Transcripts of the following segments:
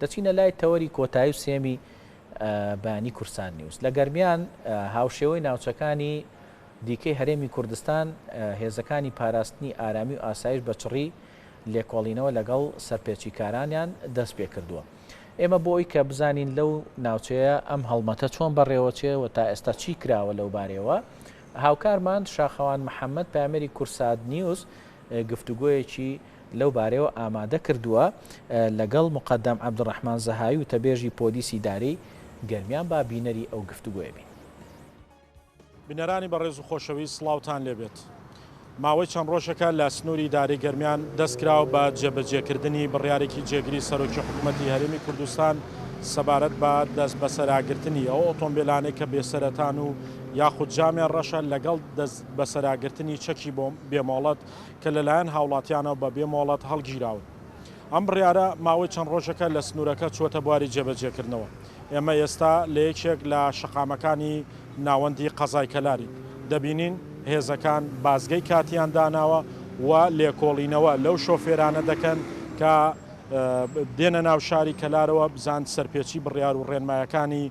دەچینە لای تەوەری کۆتایی و سێمی بەیانی کوردسات نیوز. لە گەرمیان هاوشێوەی ناوچەکانی دیکەی هەرێمی کوردستان هێزەکانی پاراستنی ئارامی و ئاسایش بە چڕی لێکۆڵینەوە لەگەڵ سەرپێچیکارانیان دەستپێکردووە. ئێمە بۆ ئەوی کە بزانین لەو ناوچەیە ئەم هەڵمەتە چۆن بەڕێوەچێ و تا ئێستا چی کراوە لەو بارەیەوە، هاوکارمان شاخەوان محەمەد پەیامێری کوردسات نیوز گفتوگۆیەکی لەو بارەیەوە ئامادە کردووە لەگەڵ موقەدەم عەبدولڕەحمان زەهاوی وتەبێژی پۆلیسی ئیدارەی گەرمیان، با بینەری ئەو گفتوگۆیە بین. بینەرانی بەڕێز و خۆشەویست سڵاوتان لێبێت. ماوەی چەند ڕۆژێکە لە سنووری ئیدارەی گەرمیان دەستکراوە بە جێبەجێکردنی بڕیارێکی جێگری سەرۆکی حکوومەتی هەرێمی کوردستان سەبارەت بە دەست بەسەراگرتنی ئەو ئۆتۆمبیلانەی کە بێسەرەتان و یاخود جامیان ڕەشە لەگەڵ دەست بەسەراگرتنی چەکی بۆ بێمۆڵەت کە لەلایەن هاوڵاتیانەوە بە بێ مۆڵەت هەڵگیراون. ئەم بڕیارە ماوەی چەند ڕۆژێکە لە سنوورەکە چووەتە بواری جێبەجێکردنەوە. ئێمە ئێستا لە یەکێک لە شەقامەکانی ناوەندی قەزای کەلارین. دەبینین هێزەکان بازگەی کاتییان داناوە و لێکۆڵینەوە لەو شۆفێرانە دەکەن کە دێنە ناو شاری کەلارەوە بزان سەرپێچی بڕیار و ڕێنمایەکانی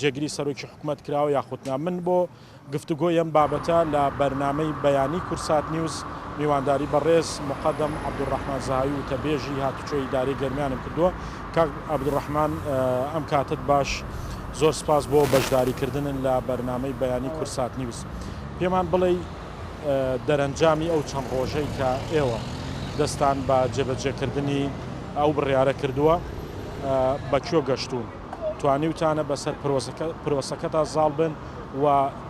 جێگری سەرۆکی حکومەت کراوە یاخود نا. من بۆ گفتوگۆی ئەم بابەتە لە بەرنامەی بەیانی کوردسات نیوز میوانداری بەڕێز موقەدەم عەبدولڕەحمان زەهاوی وتەبێژی هاتوچۆی ئیدارەی گەرمیانم کردووە. کاک عەبدولڕەحمان ئەم کاتەت باش، زۆر سپاس بۆ بەشداری کردنن لە بەرنامەی بەیانی کوردسات نیوز. پێمان بڵێی دەرەنجامی ئەو چەند ڕۆژەی کە ئێوە دەستان بە جێبەجێکردنی ئەو بڕیارە کردووە بە کوێ گەشتوون؟ توانیوتانە بەسەر پرۆسەکەدا زاڵ بن و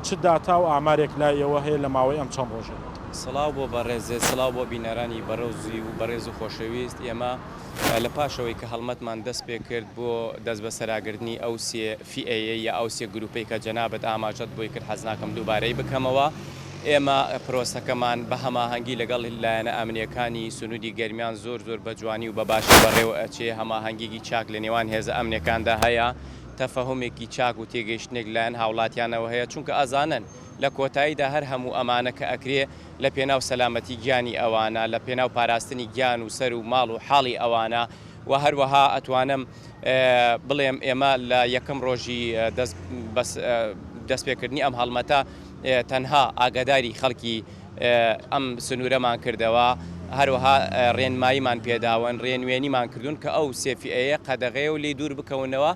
چ داتا و ئامارێک لای ئێوە هەیە لە ماوەی ئەم چەند ڕۆژەدا؟ سڵاو بۆ بەڕێزت، سڵاو بۆ بینەرانی بەڕێزی و بەڕێز و خۆشەویست. ئێمە لە پاش ئەوەی کە هەڵمەتمان دەست پێ کرد بۆ دەستبەسەراگرتنی ئەو سێ فیئەیەی یا ئەو سێ گرووپەی کە جەنابت ئاماژەت بۆی کرد حەز ناکەم دووبارەی بکەمەوە، ئێمە پرۆسەکەمان بە هەماهەنگی لەگەڵ لایەنە ئەمنییەکانی سنووری گەرمیان زۆر زۆر بە جوانی و بە باشی بەڕێوە ئەچێ، هەماهەنگیی چاک لە نێوان هێزە ئەمنییەکاندا هەیە، تەفەهومێکی چاک و تێگەیشتنێک لایەن هاوڵاتیانەوە هەیە، چونکە ئەزانن لە کۆتاییدا هەر هەموو ئەمانە کە ئەکرێ لە پێناو سەلامەتی گیانی ئەوانە، لە پێناو پاراستنی گیان و سەر و ماڵ و حاڵی ئەوانە و هەروەها ئەتوانم بڵێم ئێمە لە یەکەم ڕۆژی دەستپێکردنی ئەم هەڵمەتە تەنها ئاگاداری خەڵکی ئەم سنوورەمان کردەوە، هەروەها ڕێنماییمان پێداون، ڕێنوێنیمان کردوون کە ئەو سێ فیئەیە قەدەغەیە و لێی دوور بکەونەوە.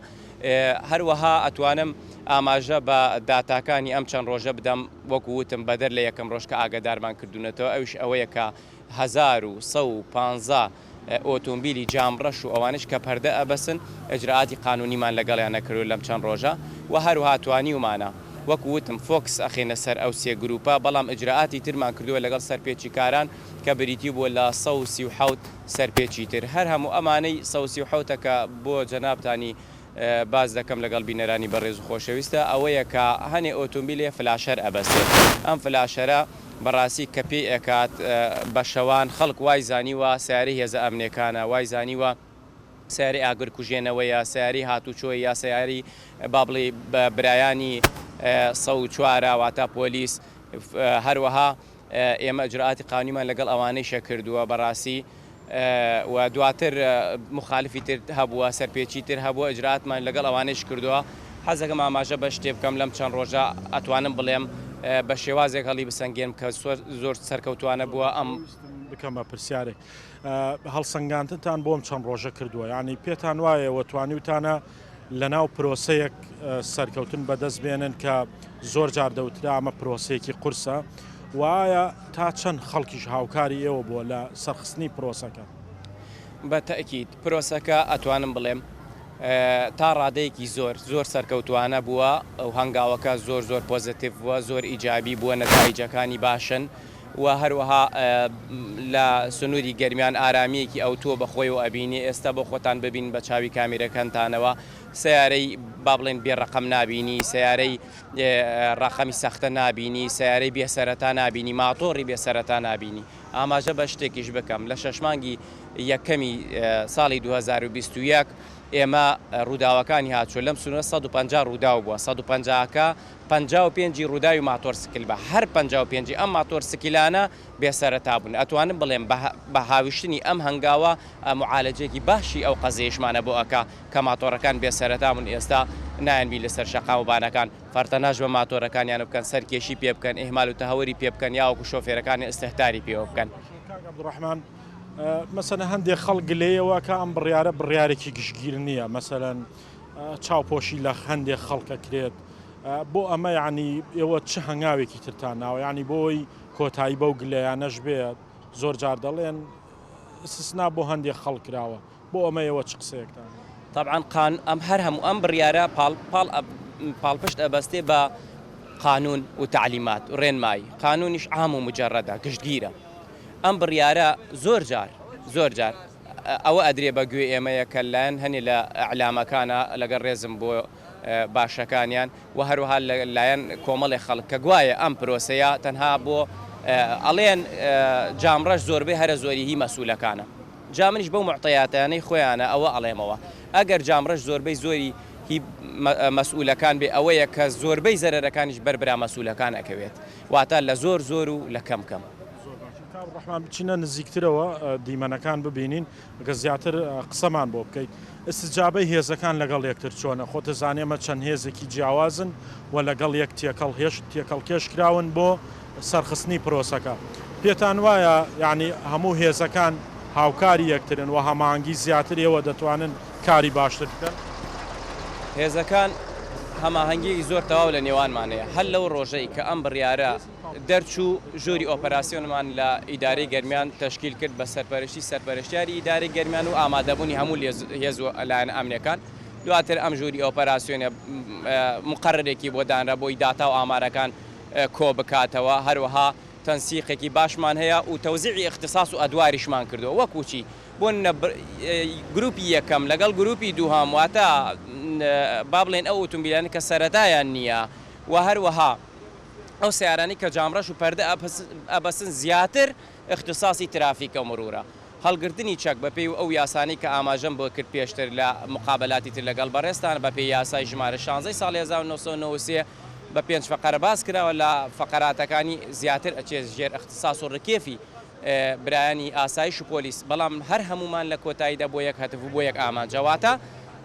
هەروەها ئەتوانم ئاماژە بە داتاکانی ئەم چەند ڕۆژە بدەم، وەکو وتم بەدەر لە یەکەم ڕۆژ کە ئاگادارمان کردوونەتەوە، ئەویش ئەوەیە کە 1115 ئۆتۆمبیلی جام ڕەش و ئەوانەش کە پەردە ئەبەسن ئیجرائاتی قانونیمان لەگەڵیان نەکردوە لەم چەند ڕۆژە وە هەروەها توانیومانە وەکو وتم فۆکس ئەخەینە سەر ئەو سێ گروپە بەڵام ئیجرائاتی ترمان کردوە لەگەڵ سەرپێچیکاران کە بریتی بوە لە 137 سەرپێچی تر هەر هەموو ئەمانەی 137 کە بۆ جەنابتانی باس دەکەم لەگەڵ بینەرانی بەڕێز و خۆشەویستە ئەوەیە کە هەنێ ئۆتۆمبیلێ فلاشەر ئەبەستێت ئەم فلاشەرە بەڕاستی کە پێی ئەکات بە شەوان خەڵک وای زانیوە سەیارەی هێزە ئەمنێکانە وای زانیوە سەیارەی ئاگر کوژێنەوەیە سەیارەی هاتوچۆی یا سەیارەی با بڵێی برایانی 104 واتە پۆلیس هەروەها ئێمە ئیجرائاتی قانونیمان لەگەڵ ئەوانەیشە کردووە بەڕاستی و دواتر موخالفی تر هەبووە، سەرپێچی تر هەبووە، ئیجرائاتمان لەگەڵ ئەوانەیش کردووە. حەزەکەم ئاماژە بە شتێ بکەم، لەم چەند ڕۆژە ئەتوانم بڵێم بە شێوازێک هەڵی بسەنگێنم کە زۆر سەرکەوتووانە بووە ئەم. بکەمە پرسیارێک، هەڵسەنگاندنتان بۆ ئەم چەند ڕۆژە کردووە، یانی پێتان وایە ئێوە توانیوتانە لەناو پرۆسەیەک سەرکەوتن بەدەست بێنن کە زۆر جار دەوترا ئەمە پرۆسەیەکی قورسە و ئایا تا چەند خەڵکیش هاوکاری ئێوە بووە لە سەرخستنی پرۆسەکە؟ بە تەئکید پرۆسەکە ئەتوانم بڵێم تا ڕادەیەکی زۆر زۆر سەرکەوتوانە بووە و هەنگاوەکە زۆر زۆر پۆزەتیڤ بووە زۆر ئیجابی بووە نەتائیجەکانی باشن و هەروەها لە سنووری گەرمیان ئارامییەکی ئەوتۆ بە خۆیەوە ئەبینی، ئێستا بۆ خۆتان ببین بە چاوی کامیرەکانتانەوە سەیارەی با بڵێن بێ ڕەقەم نابینی، سەیارەی ڕەقەمی سەختە نابینی، سەیارەی بێ سەرەتا نابینی، ماتۆڕی بێ سەرەتا نابینی. ئاماژە بە شتێکیش بکەم، لە شەش مانگی یەکەمی ساڵی 2021 ئێمە ڕووداوەکانی هاتوچۆ لەم سنوورە 150 ڕووداو بووە، 150 کە 55 ی ڕووداوی ماتۆرسکل بە هەر 55 ی ئەم ماتۆرسکیلانە بێ سەرەتا بوون. ئەتوانم بڵێم بە هاویشتنی ئەم هەنگاوە موعالەجەیەکی باشی ئەو قەزیەیشمانە بۆ ئەکا کە ماتۆڕەکان بێ سەرەتا بوون ئێستا نایەن بین لەسەر شەقام و بانەکان فەرتەناش بە ماتۆرەکانیان بکەن سەرکێشی پێ بکەن ئیهمال و تەهەوری پێ بکەن یاوەکو شۆفێرەکانی ئیستهتاری پێوە بکەن. کاک عەبدولڕەحمان مەسەلەن هەندێک خەڵک گلەیەوە کە ئەم بڕیارە بڕیارێکی گشتگیر نییە مەسەلەن چاوپۆشی لە هەندێک خەڵک ئەکرێت بۆ ئەمە یعنی ئێوە چ هەنگاوێکی ترتان ناوە یعنی بۆی کۆتایی بەو گلەیانەش بێت زۆر جار دەڵێن ئیستسنا بۆ هەندێک خەڵک کراوە بۆ ئەمە ئێوە چ قسەیەکتان هەیە؟ تەبعەن قان ئەم هەر هەموو ئەم بڕیارە پاڵ پاڵ پاڵپشت ئەبەستێ بە قانون و تەعلیمات و ڕێنمایی قانونیش عام و مجەڕەدە گشتگیرە ئەم بڕیارە زۆر جار زۆر جار ئەوە ئەدرێ بە گوێ ئێمەیە کە لایەن هەنێ لە ئیعلامەکانە لەگەڵ ڕێزم بۆ باشەکانیان و هەروەها لە لایەن کۆمەڵێ خەڵک کە گوایە ئەم پرۆسەیە تەنها بۆ ئەڵێن جامڕەش زۆربەی هەرە زۆری هی مەسولەکانە جا منیش بەو موعتەیاتانەی خۆیانە ئەوە ئەڵێمەوە ئەگەر جامڕەش زۆربەی زۆری هی مەسئولەکان بێ ئەوەیە کە زۆربەی زەرەرەکانیش بەر برا مەسئولەکان ئەکەوێت واتە لە زۆر زۆر و لە کەم کەم. زۆر باشە کاک ڕەحمان بچینە نزیکترەوە دیمەنەکان ببینین گەر زیاتر قسەمان بۆ بکەیت ئیستجابەی هێزەکان لەگەڵ یەکتر چۆنە خۆت دەزانی ئەمە چەند هێزێکی جیاوازن و لەگەڵ یەک تێکەڵ هێش تێکەڵکێش کراون بۆ سەرخستنی پرۆسەکە پێتان وایە یانی هەموو هێزەکان هاوکاری یەکترن و هەماهەنگی زیاتر ئێوە دەتوانن کاری باشتر بکەن؟ هێزەکان هەماهەنگیەکی زۆر تەواو لە نێوانمان هەیە هەر لەو ڕۆژەی کە ئەم بڕیارە دەرچوو ژووری ئۆپەراسیۆنمان لە ئیدارەی گەرمیان تەشکیل کرد بە سەرپەرشتی سەرپەرشتیاری ئیدارەی گەرمیان و ئامادەبوونی هەموو هێز و لایەنە ئەمنیەکان دواتر ئەم ژووری ئۆپەراسیۆنە مقەررێکی بۆ دانرا بۆی داتا و ئامارەکان کۆ بکاتەوە، هەروەها تەنسیقێکی باشمان هەیە و تەوزیعی ئیختیساس و ئەدواریشمان کردووە وەکو چی بۆ نمونە گروپی یەکەم لەگەڵ گروپی دووهەم واتە با بڵێین ئەو ئوتومبیلانە کە سەرەتایان نییە و هەروەها ئەو سەیارانەی کە جامڕەش و پەردە ئەبەستن زیاتر ئیختیساسی ترافیکە و مرورە. هەڵگرتنی چەک بە پێی ئەو یاسانەی کە ئاماژەم بۆ کرد پێشتر لە مقابەلاتی تر لەگەڵ بەڕێزتان بە پێی یاسای ژمارە شانزەی ساڵی 1993 بە پێنج فەقەرە باس کراوە لە فەقەراتەکانی زیاتر ئەچێت ژێر ئیختیساس و ڕکێفی برایانی ئاسایش و پۆلیس بەڵام هەر هەموومان لە کۆتاییدا بۆ یەک هەتف و بۆ یەک ئامانجە واتە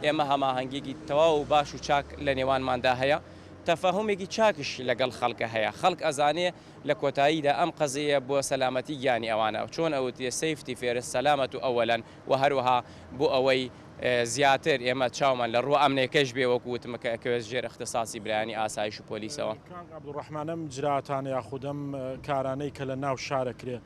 ئێمە هەماهەنگیەکی تەواو و باش و چاک لە نێوانماندا هەیە تەفاهومێکی چاکیش لەگەڵ خەڵکە هەیە خەڵک ئەزانێ لە کۆتاییدا ئەم قەزیەیە بۆ سەلامەتی گیانی ئەوانە چۆن ئەوترێ safety first سەلامەت و ئەوەلەن وە هەروەها بۆ ئەوەی زیاتر ئێمە چاومان لە ڕووە ئەمنێکەش بێ وەکو وتم کە ئەکەوێت ژێر ئیختساسی برایانی ئاسایش و پۆلیسەوە. کاک عەبدولڕەحمان ئەم ئیجرائاتانە یاخود ئەم کارانەی کە لە ناو شار ئەکرێ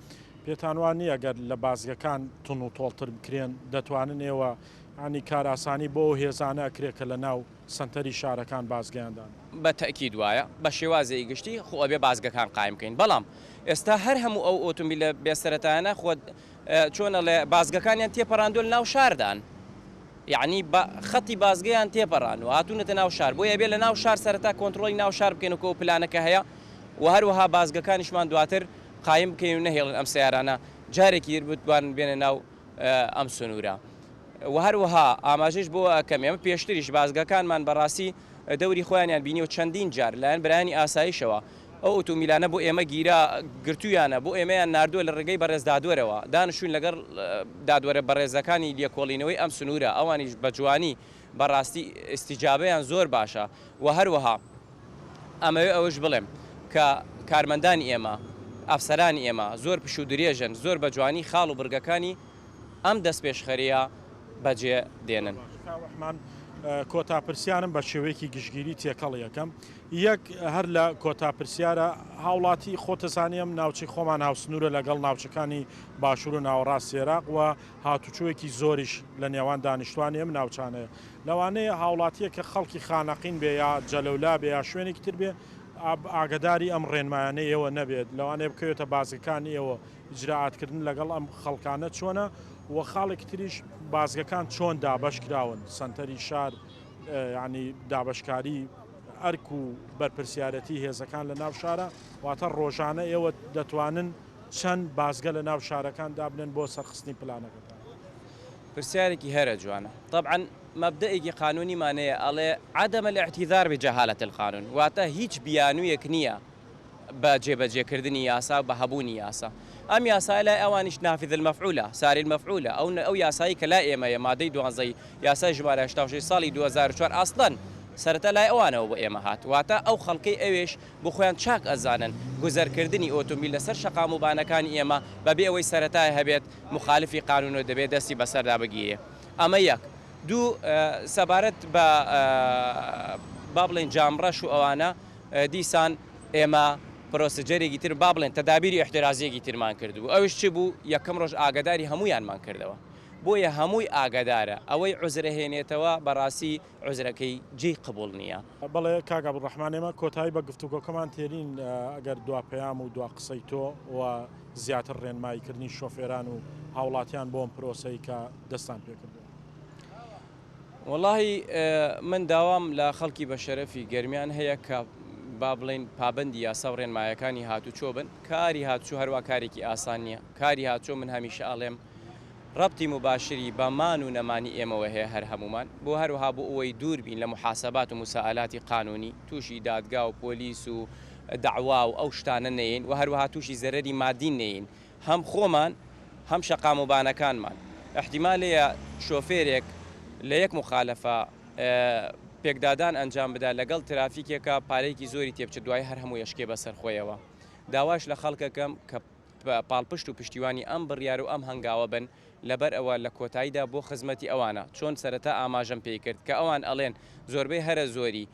پێتان وا نییە گەر لە بازگەکان توند و تۆڵتر بکرێن دەتوانن ئێوە یانی کارئاسانی بۆ ئەو هێزانە ئەکرێ کە لە ناو سەنتەری شارەکان بازگەیان دانا. بە تەئکید وایە، بە شێوازێی گشتی خۆ ئەبێ بازگەکان قایم بکەین، بەڵام ئێستا هەر هەموو ئەو ئۆتۆمبیلە بێ سەرەتایانە خۆ چۆن ئەڵێ بازگەکانیان تێپەڕاندووە لە ناو شاردان، یەعنی بە خەتی بازگەیان تێپەڕاندووە هاتوونەتە ناو شار، بۆیە ئەبێ لە ناو شار سەرەتا کۆنتڕۆڵی ناو شار بکەین وەکو ئەو پلانە کە هەیە و هەروەها بازگەکانیشمان دواتر قایم بکەین و نەهێڵین ئەم سەیارانە جارێکی تر بتوانن بێنە ناو ئەم سنوورە. وە هەروەها ئاماژەیش بەوە ئەکەم ئێمە پێشتریش بازگەکانمان بەڕاستی دەوری خۆیانیان بینیوە چەندین جار لایەن برایانی ئاسایشەوە ئەو ئوتومیلانە بۆ ئێمە گیرا گرتوویانە بۆ ئێمەیان ناردووە لە ڕێگەی بەڕێز دادوەرەوە دانشوین لەگەڵ دادوەرە بەڕێزەکانی لێکۆڵینەوەی ئەم سنوورە ئەوانیش بە جوانی بەڕاستی ئیستیجابەیان زۆر باشە وە هەروەها ئەمەوێ ئەوەش بڵێم کە کارمەندانی ئێمە ئەفسەرانی ئێمە زۆر پشوو درێژن زۆر بە جوانی خاڵ و بڕگەکانی ئەم دەستپێشخەرییە بەجێ دێنن. کاک ڕەحمان کۆتا پرسیارم بە شێوەیەکی گشتگیری تێکەڵی ئەکەم. یەک هەر لە کۆتا پرسیارە هاوڵاتی خۆتەزانی ئەم ناوچەی خۆمان هاوسنوورە لەگەڵ ناوچەکانی باشوور و ناوەڕاستی عێراق و هاتوچۆیەکی زۆریش لە نێوان دانیشتوانی ئەم ناوچانەیە. لەوانەیە هاوڵاتییەک کە خەڵکی خانەقین بێ یا جەلەولا بێ یا شوێنێکی تر بێ ئاگەداری ئەم ڕێنمایانەی ئێوە نەبێت، لەوانەیە بکەوێتە بازگەکانی ئێوە ئیجرائاتکردن لەگەڵ ئەم خەڵکانە چۆنە و خاڵێکی تریش بازگەکان چۆن دابەش کراون سەنتەری شار یعنی دابەشکاری ئەرک و بەرپرسیارەتی هێزەکان لە ناو شارە واتە ڕۆژانە ئێوە دەتوانن چەند بازگە لە ناو شارەکان دابنێن بۆ سەرخستنی پلانەکەتان؟ پرسیارێکی هەرە جوانە. تەبعەن مەبدەئێکی قانونیمان هەیە ئەڵێ، عدم الاعتذار بجهالە القانون، واتە هیچ بیانوویەک نییە بە جێبەجێکردنی یاسا و بە هەبوونی یاسا. ئەم یاسایە لای ئەوانیش نافذ المفعولە، ساری المفعولە، ئەو ئەو یاسایەی کە لای ئێمەیە مادەی دوانزەی یاسای ژمارە 86 ساڵی 2004 ئەسڵەن سەرەتا لای ئەوانەوە بۆ ئێمە هات واتە ئەو خەڵکەی ئەوێش بۆ خۆیان چاک ئەزانن گوزەرکردنی ئۆتۆمبیل لەسەر شەقام و بانەکانی ئێمە بەبێ ئەوەی سەرەتای هەبێت موخالفی قانونە دەبێت دەستی بەسەردا بگیرێ ئەمە یەک. دوو، سەبارەت بە با بڵێین جامڕەش و ئەوانە، دیسان ئێمە پرۆسیجەرێکی تر با بڵێن تەدابیری ئیحترازییەکی ترمان کردبوو، ئەویش چ بوو؟ یەکەم ڕۆژ ئاگاداری هەموویانمان کردەوە، بۆیە هەمووی ئاگادارە، ئەوەی عوزرەهێنێتەوە بەڕاستی عوزرەکەی جێی قبوڵ نییە. بەڵێ کاک عەبدولڕەحمان ئێمە کۆتایی بە گفتوگۆکەمان تێنین، ئەگەر دوا پەیام و دوا قسەی تۆ و زیاتر ڕێنماییکردنی شۆفێران و هاوڵاتیان بۆ ئەم پرۆسەی کە دەستان پێکردووە. وەڵاهی من داوام لە خەڵکی بەشەرەفی گەرمیان هەیە کە با بڵێین پابەندی یاسا و ڕێنمایەکانی هاتوچۆ بن، کاری هاتوچۆ هەروا کارێکی ئاسان نییە، کاری هاتوچۆ من هەمیشە ئەڵێم ڕەبتی موباشری بە مان و نەمانی ئێمەوە هەیە هەر هەموومان بۆ هەروەها بۆ ئەوەی دوور بین لە موحاسەبات و موسائەلاتی قانونی تووشی دادگا و پۆلیس و دەعوا و ئەو شتانە نەیەین و هەروەها تووشی زەرەری مادی نەیەین هەم خۆمان هەم شەقام و بانەکانمان ئیحتیمالەیە شۆفێرێک لە یەک موخالەفە پێکدادان ئەنجام بدا لەگەڵ ترافیکێکا پارەیەکی زۆری تێبچێت دوایی هەر هەمووی ئەشکێ بەسەر خۆیەوە داواش لە خەڵکەکەم کە پاڵپشت و پشتیوانی ئەم بڕیار و ئەم هەنگاوە بن، لەبەر ئەوە لە کۆتاییدا بۆ خزمەتی ئەوانە، چۆن سەرەتا ئاماژەم پێی کرد کە ئەوان ئەڵێن زۆربەی هەرە زۆری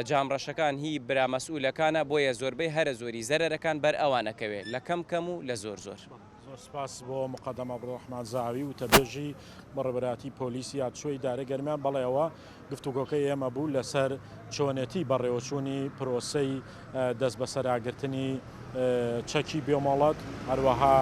جام ڕەشەکان هی برا مەسئولەکانە، بۆیە زۆربەی هەرە زۆری زەرەرەکان بەر ئەوان ئەکەوێ لە کەم کەم و لە زۆر زۆر. زۆر سپاس بۆ موقەدەم عەبدولڕەحمان زەهاوی وتەبێژی بەڕێوەبەرایەتی پۆلیسی هاتوچۆی ئیدارەی گەرمیان، بەڵێ ئەوە گفتوگۆکەی ئێمە بوو لەسەر چۆنێتی بەڕێوەچوونی پرۆسەی دەستبەسەراگرتنی چەکی بێمۆڵەت، هەروەها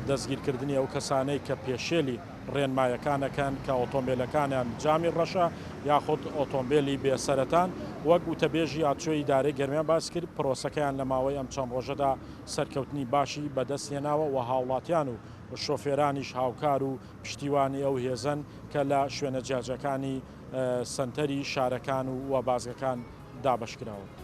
دەستگیرکردنی ئەو کەسانەی کە پێشێلی ڕێنمایەکان ئەکەن کە ئۆتۆمبێلەکانیان جامی ڕەشە یاخود ئۆتۆمبێلی بێ سەرەتان، وەک وتەبێژی هاتوچۆی ئیدارەی گەرمیان باسی کرد، پرۆسەکەیان لە ماوەی ئەم چەند ڕۆژەدا سەرکەوتنی باشی بەدەستهێناوە و هاوڵاتیان و شۆفێرانیش هاوکار و پشتیوانی ئەو هێزەن کە لە شوێنە جیاجیاکانی سەنتەری شارەکان و بازگەکان دابەشکراون.